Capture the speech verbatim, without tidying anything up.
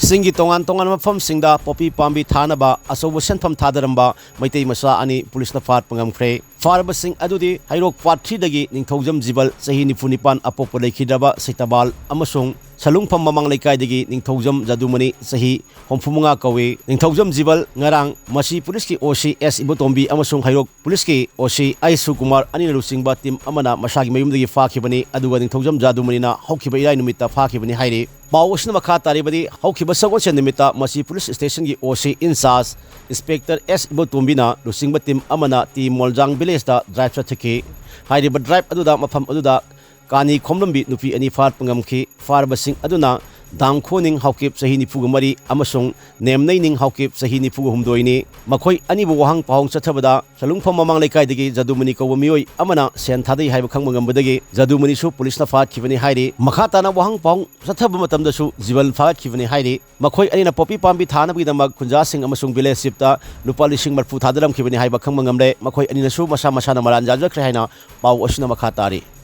ꯆꯤꯡꯒꯤ ꯇꯣꯉꯥꯟ ꯇꯣꯉꯥꯟꯕ ꯃꯐꯝꯁꯤꯡꯗ ꯄꯣꯄꯤ ꯄꯥꯝꯕꯤ ꯊꯥꯅꯕ ꯑꯆꯧꯕ ꯁꯦꯟꯐꯝ ꯊꯥꯗꯔꯝꯕ ꯃꯩꯇꯩ ꯃꯆꯥ ꯑꯅꯤ ꯄꯨꯂꯤꯁꯅ ꯐꯥꯔꯠꯄ ꯉꯝꯈ꯭ꯔꯦ꯫ ꯐꯥꯔꯕꯁꯤꯡ ꯑꯗꯨꯗꯤ ꯍꯩꯔꯣꯛ ꯄꯥꯔꯠ ꯊ꯭ꯔꯤꯗꯒꯤ ꯅꯤꯡꯊꯧꯖꯝ ꯖꯤꯕꯜ, ꯆꯍꯤ ꯅꯤꯐꯨ ꯅꯤꯄꯥꯟ, ꯑꯄꯣꯛꯄ ꯂꯩꯈꯤꯗ꯭ꯔꯕ ꯁꯩꯇꯕꯥꯜ, ꯑꯃꯁꯨꯡ ꯁꯂꯨꯡꯐꯝ ꯃꯃꯥꯡ ꯂꯩꯀꯥꯏꯗꯒꯤ ꯅꯤꯡꯊꯧꯖꯝ ꯖꯥꯗꯨꯃꯅꯤ, ꯆꯍꯤ ꯍꯨꯝꯐꯨ ꯃꯉꯥ ꯀꯧꯏ꯫ ꯅꯤꯡꯊꯧꯖꯝ ꯖꯤꯕꯜ ꯉꯔꯥꯡ ꯃꯁꯤ ꯄꯨꯂꯤꯁꯀꯤ ꯑꯣ ꯁꯤ ꯑꯦꯁ ꯏꯕꯣꯇꯣꯝꯕꯤ ꯑꯃꯁꯨꯡ ꯍꯩꯔꯣꯛ ꯄꯨꯂꯤꯁꯀꯤ ꯑꯣ ꯁꯤ ꯑꯥꯏ ꯁꯨꯀꯨꯃꯥꯔ ꯑꯅꯤꯅ ꯂꯨꯆꯤꯡꯕ ꯇꯤꯝ ꯑꯃꯅ ꯃꯁꯥꯒꯤ ꯃꯌꯨꯝꯗꯒꯤ ꯐꯥꯈꯤꯕꯅꯤ, ꯑꯗꯨꯒ ꯅꯤꯡꯊꯧꯖꯝ ꯖꯥꯗꯨꯃꯅꯤꯅ ꯍꯧꯈꯤꯕ ꯏꯔꯥꯏ ꯅꯨꯃꯤꯠꯇ ꯐꯥꯈꯤꯕꯅꯤ ꯍꯥꯏꯔꯤ꯫ ꯄꯥꯎ ꯑꯁꯤꯅ ꯃꯈꯥ ꯇꯥꯔꯤꯕꯗꯤ, ꯍꯧꯈꯤꯕ ꯁꯒꯣꯜꯁꯦꯟ ꯅꯨꯃꯤꯠꯇ ꯃꯁꯤ ꯄꯨꯂꯤꯁ ꯁ꯭ꯇꯦꯁꯟꯒꯤ ꯑꯣ ꯁꯤ ꯏꯟꯆꯥꯔꯖ ꯏꯟꯁꯄꯦꯛꯇꯔ ꯑꯦꯁ ꯏꯕꯣꯇꯣꯝꯕꯤꯅ ꯂꯨꯆꯤꯡꯕ ꯇꯤꯝ ꯑꯃꯅ ꯇꯤ ꯃꯣꯜꯖꯥꯡ ꯚꯤꯂꯦꯖꯇ ꯗ꯭ꯔꯥꯏꯚ ꯆꯠꯊꯈꯤ꯫ ꯍꯥꯏꯔꯤꯕ ꯗ꯭ꯔꯥꯏꯚ ꯑꯗꯨꯗ ꯃꯐꯝ ꯑꯗꯨꯗ ꯀꯥꯅꯤ ꯈꯣꯝꯂꯝꯕꯤ ꯅꯨꯄꯤ ꯑꯅꯤ ꯐꯥꯔꯠꯄ ꯉꯝꯈꯤ꯫ ꯐꯥꯔꯕꯁꯤꯡ ꯑꯗꯨꯅ ꯗꯥꯡꯈꯣꯅꯤꯡ ꯍꯥꯎꯀꯤꯞ, ꯆꯍꯤ ꯅꯤꯐꯨꯒ ꯃꯔꯤ, ꯑꯃꯁꯨꯡ ꯅꯦꯝꯅꯩꯅꯤꯡ ꯍꯥꯎꯀꯤꯞ, ꯆꯍꯤ ꯅꯤꯐꯨꯒ ꯍꯨꯝꯗꯣꯏꯅꯤ꯫ ꯃꯈꯣꯏ ꯑꯅꯤꯕꯨ ꯋꯥꯍꯪ ꯄꯥꯎꯍꯪ ꯆꯠꯊꯕꯗ ꯁꯂꯨꯡꯐꯝ ꯃꯃꯥꯡ ꯂꯩꯀꯥꯏꯗꯒꯤ ꯖꯗꯨꯃꯅꯤ ꯀꯧꯕ ꯃꯤꯑꯣꯏ ꯑꯃꯅ ꯁꯦꯟ ꯊꯥꯗꯩ ꯍꯥꯏꯕ ꯈꯪꯕ ꯉꯝꯕꯗꯒꯤ ꯖꯗꯨꯃꯅꯤꯁꯨ ꯄꯨꯂꯤꯁꯅ ꯐꯥꯈꯤꯕꯅꯤ ꯍꯥꯏꯔꯤ꯫ ꯃꯈꯥ ꯇꯥꯅ ꯋꯥꯍꯪ ꯄꯥꯎꯍꯪ ꯆꯠꯊꯕ ꯃꯇꯝꯗꯁꯨ ꯖꯤꯕꯜ ꯐꯥꯒꯠꯈꯤꯕꯅꯤ ꯍꯥꯏꯔꯤ꯫ ꯃꯈꯣꯏ ꯑꯅꯤꯅ ꯄꯣꯄꯤ ꯄꯥꯝꯕꯤ ꯊꯥꯅꯕꯒꯤꯗꯃꯛ ꯈꯨꯟꯖꯥꯁꯤꯡ ꯑꯃꯁꯨꯡ ꯚꯤꯂꯦꯖ ꯆꯤꯞꯇ ꯂꯨꯄꯥ ꯂꯤꯁꯤꯡ ꯃꯔꯤꯐꯨ ꯊꯥꯗꯔꯝꯈꯤꯕꯅꯤ ꯍꯥꯏꯕ ꯈꯪꯕ ꯉꯝꯂꯦ꯫ ꯃꯈꯣꯏ ꯑꯅꯤꯅꯁꯨ ꯃꯁꯥ ꯃꯁꯥꯅ ꯃꯔꯥꯟ ꯌꯥꯖꯈ꯭ꯔꯦ ꯍꯥꯏꯅ ꯄꯥꯎ ꯑꯁꯤꯅ ꯃꯈꯥ ꯇꯥꯔꯤ꯫